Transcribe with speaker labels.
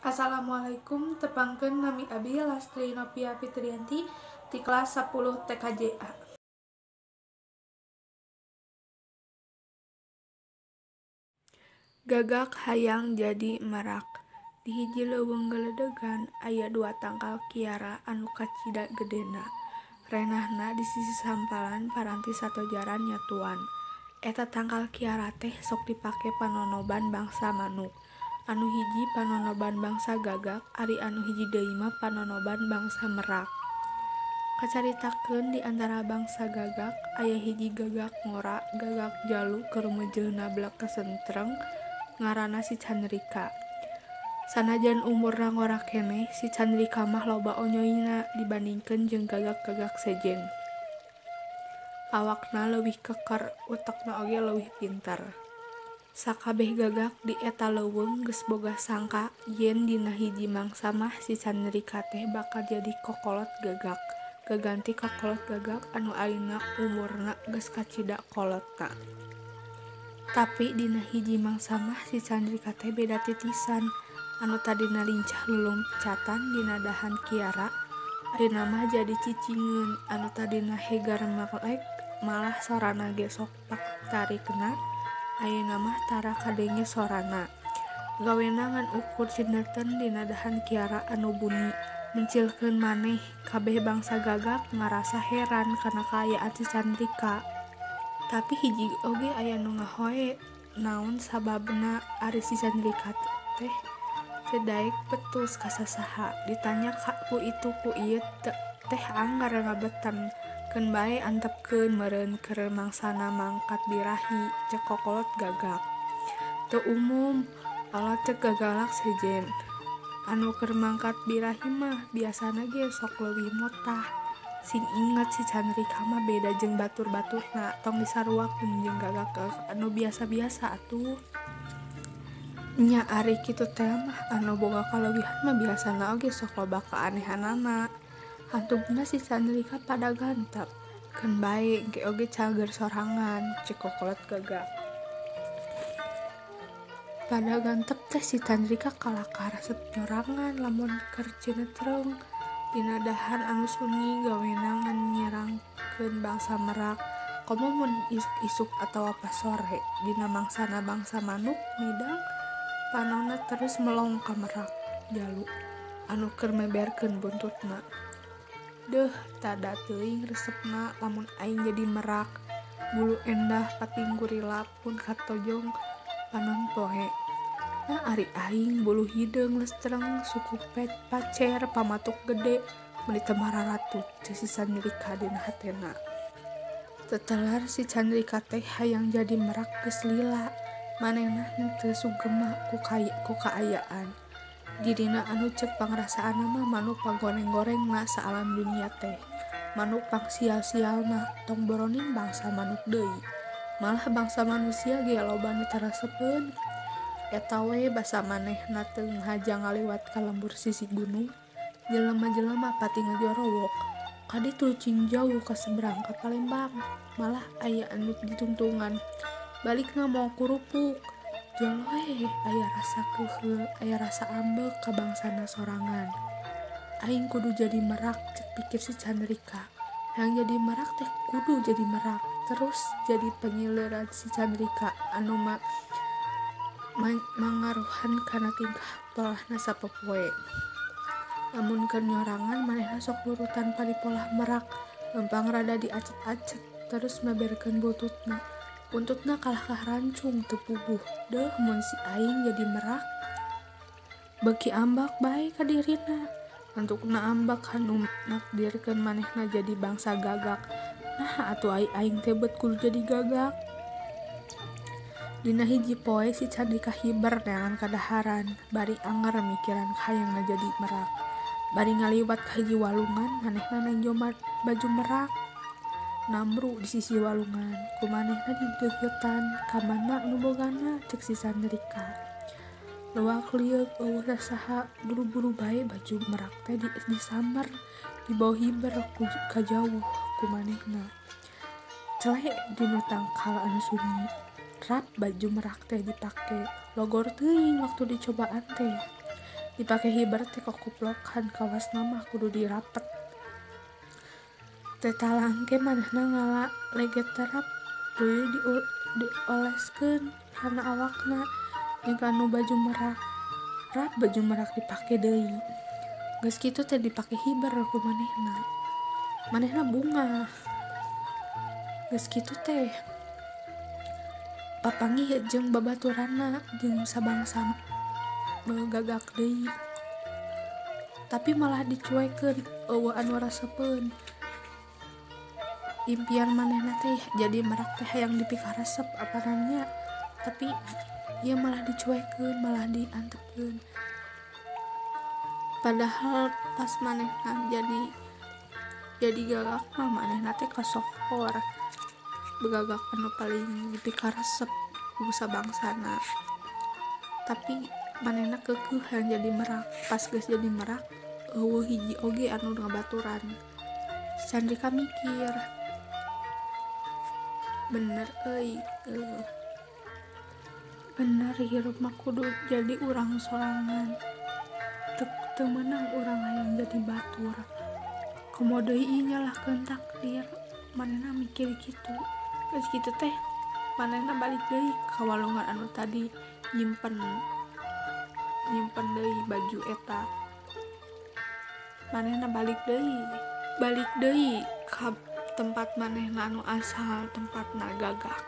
Speaker 1: Assalamualaikum, tepangkeun nami abi Lastri Novia Fitrianti ti kelas 10 TKJA. Gagak hayang jadi merak. Di hiji leuweung geledegan aya dua tangkal kiara anu kacida gedena. Renahna di sisi sampalan paranti satojaran nyatuan. Eta tangkal kiara teh sok dipake panonoban bangsa manuk. Anu hiji panonoban bangsa gagak, ari anu hiji deui mah panonoban bangsa merak. Kacaritakeun di antara bangsa gagak, aya hiji gagak ngora, gagak jalu keur meujeuna blekesentreng, ngaranna si Chandrika. Sanajan umurna ngora keneh, si Chandrika mah loba onyoyna dibandingkeun jeung gagak-gagak sejen. Awakna leuwih keker, utekna oge leuwih pinter. Sakabeh gagak di eta leuweung geus boga sangka yen dina hiji mangsa mah si Chandrika teh bakal jadi kokolot gagak, gaganti kokolot gagak anu ayeuna umurna geus kacida kolotna. Tapi dina hiji mangsa mah si Chandrika teh beda titisan, anu tadina lincah lulumpacatan dina dahan kiara, ayeuna mah jadi cicingeun, anu tadina hegar melek malah sorana ge sok paktarikna. Ayeuna mah tara kadenge sorana. Gawena ngan ukur cineuten dina dahan kiara anu buni, mencilkeun maneh. Kabeh bangsa gagak ngarasa heran kana kaayaan si Chandrika. Tapi hiji oge aya nu ngahoe naon sababna ari si Chandrika teh teu daek petus ka sasaha. Ditanya ku itu ku ieu teh anggar ngabetan. Keun bae antepkeun meureun keur mangsana mangkat birahi, cek kokolot gagak. Teu umum, ala cek gagalak sejen. Anu keur mangkat birahi mah biasana ge sok leuwih motah. Sing inget si Chandrika mah beda jeung batur-baturna, tong disaruakeun jeung gagak anu biasa-biasa atuh. Nya ari kitu teh mah anu boga kaleuwihan mah biasana oge sok loba kaanehanana. Hantubna si Chandrika pada gantep, keun bae engke oge cager sorangan, cek kokolot gagak. Pada gantep teh si Chandrika kalakah resep nyorangan lamun keur cinetreng dina dahan anu sunyi gawena ngan nyerangkeun bangsa merak. Komo mun isuk-isuk atawa pas sore dina mangsana bangsa manuk midang panonna terus melong ka merak jalu anu keur meberkeun buntutna. Deuh, tada teuing resepna lamun aing jadi merak, bulu endah pating gurila pun katojong panon poe. Nah ari aing bulu hideung lestreng, suku pacer, pamatuk gede, meuni teu mararatut, ceuk si Chandrika dina hatena. Tetelar si Chandrika teh hayang jadi merak geus lila, manehna henteu sugema ku kaayaan. Dirina anu cek pangrasaanna mah manuk panggoreng-gorengna saalam dunia teh. Manuk pangsial-sialna, tong boroning bangsa manuk deui. Malah bangsa manusia ge loba nu tarasepeun. Eta we basa manehna teu ngahaja ngaliwat ka lembur sisi gunung, jelema-jelema pati ngajorowok. Kaditu cing jauh ka seberang ka Palembang, malah aya anu ditungtungan. Balikna mawa kurupuk. Joloe aya rasa keuheul, aya rasa ambek ka bangsana sorangan. Aing kudu jadi merak, cek pikir si Chandrika. Hayang jadi merak teh kudu jadi merak. Terus jadi penyileuran si Chandrika anu mangaruhan kana tingkah polahna sapopoe. Lamun keur nyorangan manehna sok nurutan paripolah merak, lempang rada diacet-acet terus meberkeun buntutna. Buntutna kalahkah rancung teu puguh. Deuh mun si aing jadi merak, beuki ambak bae ka dirina. Antukna ambak anu nakdirkeun manehna jadi bangsa gagak. Nah atuh ai aing teh beut kudu jadi gagak. Dina hiji poe si Chandrika hiber neangan kadaharan, bari anger mikiran hayangna jadi merak. Bari ngaliwat ka hiji walungan, manehna nenjo baju merak. Namru di sisi walungan, ku manehna dideuketan, ka mana nu bogana, cek si Chandrika. Luak lieuk eueuh saha, buru-buru bae baju merak teh disamber, dibawa hiber ka jauh ku manehna. Cele dina tangkal anu sunyi, rap baju merak teh dipake, logor teuing waktu dicobaan teh. Dipake hiber teh kokuplokan kawasna mah kudu dirapet. Teh talangke manehna ngala leget terap tuluy dioleskeun kana awakna jeung kanu baju merak. Rap baju merak dipake deui. Geus kitu teh dipake hiber ku manehna. Manehna bungah. Geus kitu teh papanggih jeung babaturanna jeung sabangsa gagak deui. Tapi malah dicuekeun eueuh anu resepeun. Impian manehna teh jadi merak teh hayang dipikaresep apanannya, tapi ieu malah dicuekeun, malah diantepkeun. Padahal pas manehna jadi gagak mah manehna teh kasohor begagak anu paling dipikaresep ku sabangsana. Tapi manehna keukeuh hayang jadi merak. Pas geus jadi merak eueuh hiji oge anu ngabaturan. Chandrika mikir, bener euy, bener hirup mah kudu jadi urang sorangan. Teu meunang urang hayang jadi batur. Komo deui nyalahkeun takdir. Manehna mikir kitu. Geus kitu teh manehna balik deui ka walungan anu tadi nyimpen deui baju eta. Manehna balik deui ka tempat manehna anu asal, tempatna gagak.